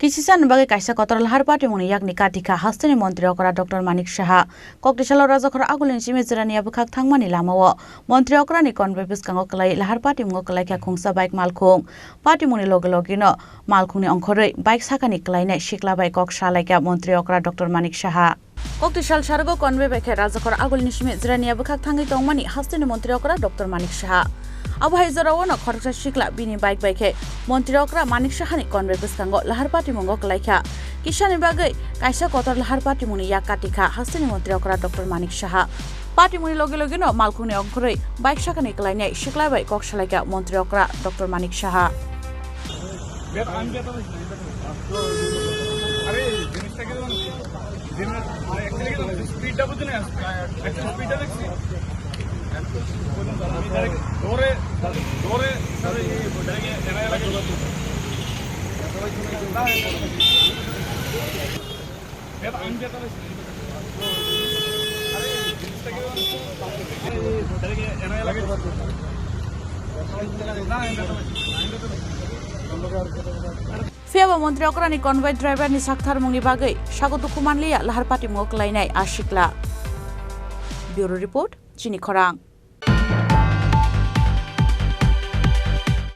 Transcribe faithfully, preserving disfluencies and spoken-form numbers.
Kisisani bagwi kaisa kotor lahar patimungni yakni katikha hasteni montri okra Doctor Manik Saha. Koktisalo Rajakhor agulni simi Jirania bwkhak thangmani lamao montri okrani convoy bwskango kwlai lahar patimungo kwlaikha khungsa bike malkhung. Patimungni loge logeno malkhungni ongkhorwi bike sakani kwlainai sikla bai kok salaikha montri okra Doctor Manik Saha. Koktisal sarugo convoy bai khe Rajakhor agulni simi Jirania bwkhak thangwi tongmani hasteni montri okra Doctor Manik Saha. Abo hai jorao no khoroksa sikla bini bike bai khe montri okra Manik Sahani convoy bwskango lahar patimungo kwlaikha. Kisani bagwi kaisa kotor lahar patimungni yak katikha hasteni montri okra Doctor Manik Saha. Patimungni loge logeno malkhungni ongkhorwi bike sakani kwlainai sikla bai kok salaikha montri okra Doctor Manik Saha. আরে জিনিসটা কি জানো? জিনিস, মানে, actually কি জানো? স্পিডটা বুঝছো না? Actually স্পিডটা দেখছি। আমি direct দৌড়ে, দৌড়ে, স্যার, এই direct এরা এরা গেল। না, এটা আমি যেটা দেখছি। আরে জিনিসটা কি জানো? এই direct এরা এরা গেল। না, এটা তো, এটা তো। Phiya bo montri okrani convoy driver ni saktharmungni bagwi sago dukhu manliya lahar patimungo kwlainai a sikla. Bureau Report, Chini Khorang.